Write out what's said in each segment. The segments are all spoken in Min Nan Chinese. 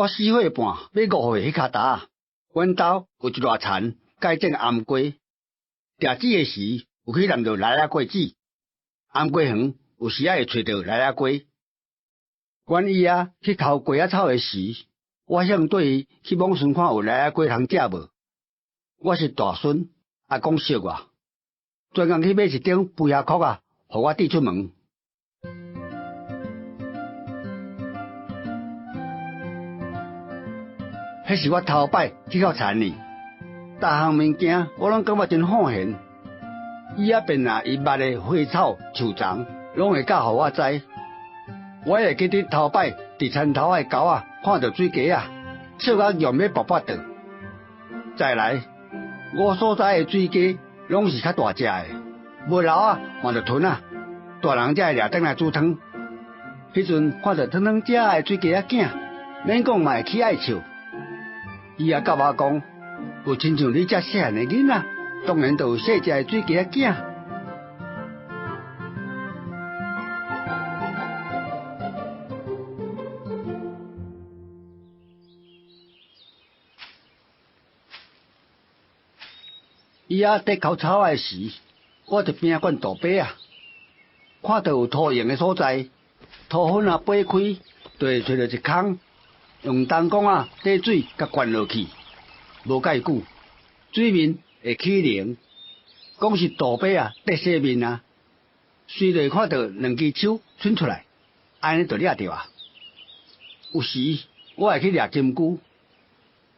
我4歲半欲5歲彼跤踏，阮兜有一偌田改種頷瓜，摘籽的時有去攬著梨仔果籽，頷瓜園有時仔會揣著梨仔果。阮姨仔去偷瓜仔草的時，我向綴伊去摸巡看有梨仔果通食無。我是大孫，阿公惜我，專工去買一頂肥仔褲仔，予我綴出門。彼是我頭擺去到田裡，逐項物件我攏感覺真好閒。伊仔便拿伊捌的花草樹叢，攏會教予我知。我會記得頭擺佇田頭仔的溝仔看著水雞仔，笑甲用欲跋跋倒。再來，我所知的水雞攏是較大隻的，無老仔嘛就吞仔，大人才會掠轉來煮湯。彼陣看著湯湯隻的水雞仔囝，免講嘛會起愛笑。伊也佮我講，有親像你遮細漢的囡仔，當然就有細隻的水雞仔囝。伊仔佇澆草仔的時，我佇邊仔管杜白仔，看著有土閒的所在，土粉仔掰開，就會揣著一空，用銅管仔綴水共灌落去，無蓋久，水面會起凝，講是杜白仔綴洗面啊，隨就會看著兩支手伸出來，按呢就掠著啊。有時我會去掠金龜，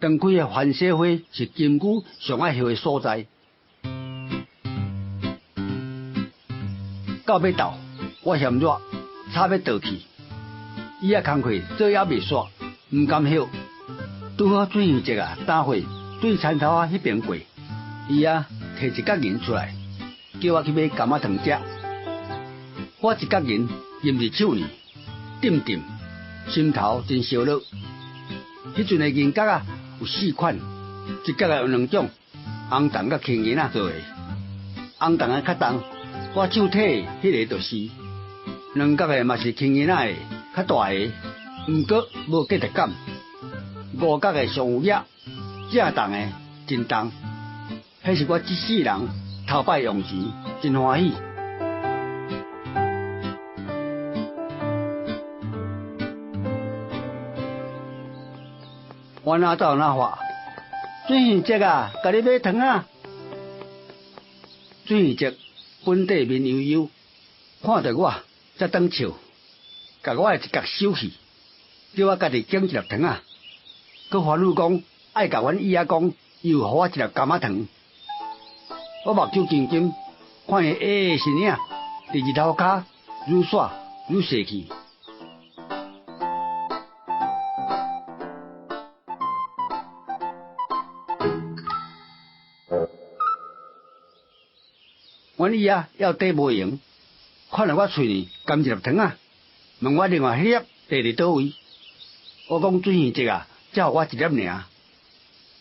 長開的番雪花是金龜上愛歇的所在。到尾晝，我嫌熱，吵欲倒去，伊仔工課做猶未煞，毋甘歇。拄好水魚節啊，打火對田頭仔彼邊過，伊仔提一角銀出來，叫我去買柑仔糖食。我一角銀揜佇手裡，沉沉，心頭真燒熱。彼陣的銀角仔有四款，一角仔有兩種，紅銅佮金銀仔做的，紅銅的較重，我手提的彼个就是。兩角的嘛是金銀仔的，較大个，毋過無價值感。五角的上有額，正重的真重。彼是我這世人頭擺用錢，真歡喜。我哪走哪喊，水魚節啊，共你買糖仔。水魚節本底面悠悠，看著我才轉笑，共我的一角收去，叫我家己揀一粒糖仔。閣煩惱講愛共阮姨仔講，又予我一粒柑仔糖。我目睭金金，看伊矮的身影，佇日頭跤愈煞愈細去。阮姨仔要綴無閒，看著我喙裡含一粒糖仔，問我另外彼粒綴佇佗位。我講水魚節啊，才予我一粒爾。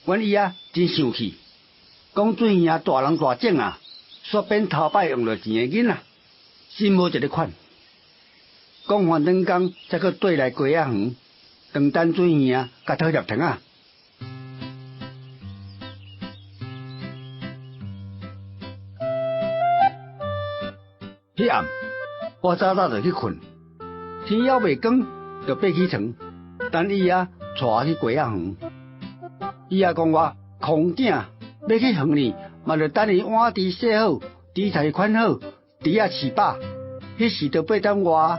阮姨仔真生氣，講水魚仔大人大種啊，煞變頭擺用著錢的囡仔，心無一个款。講翻轉工，才閣綴來瓜仔園，當等水魚仔共討粒糖仔。彼暗，我早早就去睏，天猶未光就爬起床，等伊仔帶我去瓜仔園。伊仔講我空囝欲去園裡，嘛著等伊碗箸洗好，豬菜款好，豬仔飼飽，彼時就8點外，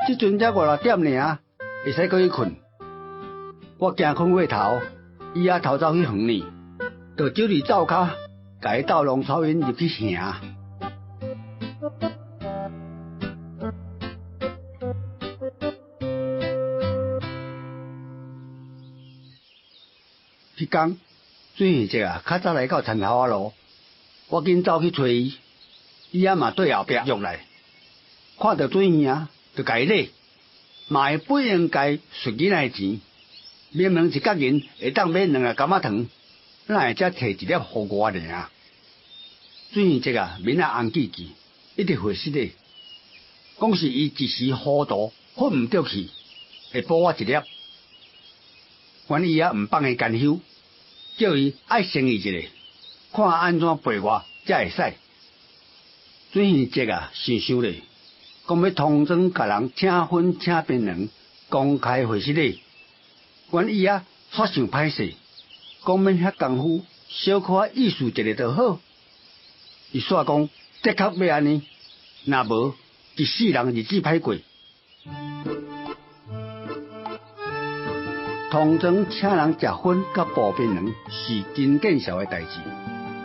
這陣才五六點爾，會使閣去睏。我驚睏過頭，伊仔偷走去園裡，就走佇灶跤，共伊鬥龍草因入去行。彼工水魚節啊，較早來到田頭仔路，我緊走去揣伊，伊仔嘛對後壁約來，看著水魚仔就共伊禮，嘛會不應該輸囡仔的錢，明明一角銀會當買兩粒柑仔糖，哪會才提一粒予我爾？水魚節啊，面仔紅記記，一直回失禮，講是伊一時糊塗，分毋著去，會補我一粒。阮姨仔毋放伊甘休，叫伊愛先預一下，看按怎陪我才會使。水耳節啊，想想咧，講欲通莊共人請薰請檳榔，公開會失禮。阮姨仔煞想歹勢，講免遐功夫，小可仔意思一下就好。伊煞講的確欲按呢，若無一世人日子歹過。通莊請人食薰佮爆檳榔是真見笑的代誌。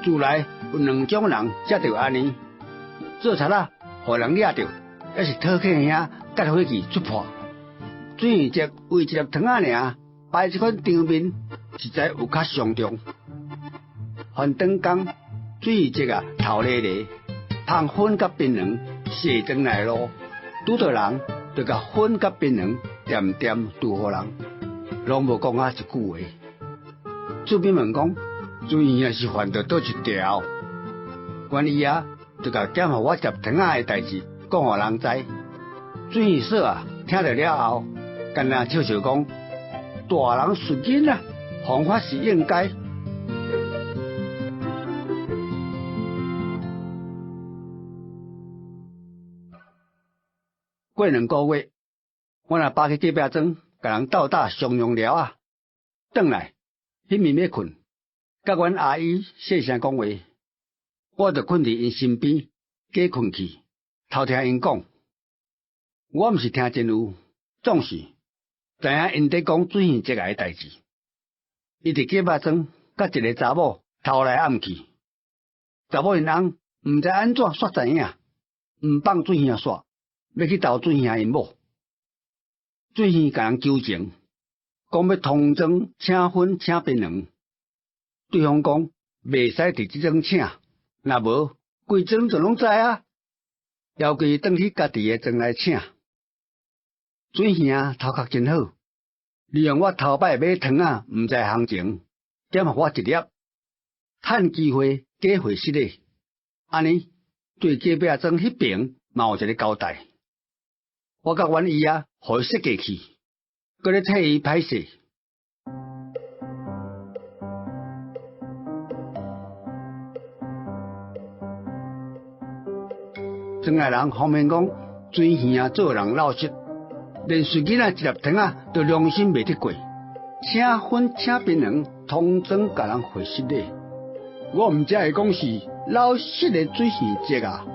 自來有兩種人才著按呢，做賊仔，予人掠著，抑是討客兄佮伙計出破。水耳節為一粒糖仔爾擺這款場面，實在有較傷重。翻轉工，水耳節啊頭咧咧，芳薰佮檳榔踅莊內路，拄著人就共薰佮檳榔恬恬拄予人，攏無講啊一句話。厝邊問講，水耳是犯著佗一條？阮姨仔就共檢予我食糖仔的代誌講予人知。水耳嫂啊，聽著了後，干焦笑笑講：大人術囡仔，方法是應該。過兩個月，阮阿爸去隔壁莊，共人鬥打商量了啊，轉來，彼暝欲睏，佮阮阿姨細聲講話，我就睏佇𪜶身邊，假睏去，偷聽𪜶講。我毋是聽真有，總是知影𪜶佇講水耳節的代誌。伊佇隔壁莊佮一个查某偷來暗去，查某𪜶翁毋知按怎煞知影，毋放水耳煞，欲去投水耳𪜶某。水耳共人求情，講欲通莊請薰請檳榔，對方講袂使佇這莊請，若無規莊就攏知啊。要求伊轉去家己的莊來請。水耳頭殼真好，利用我頭擺買糖仔，毋知行情，減予我一粒，趁機會假會失禮，按呢對隔壁莊彼爿嘛有一个交代。我佮阮姨仔予伊說過去，閣咧替伊歹勢。莊內人方便講，水耳做人老實，連隨囡仔一粒糖仔都良心袂得過，請薰請檳榔，通莊共人會失禮。我毋才會講是老實的水耳節啊！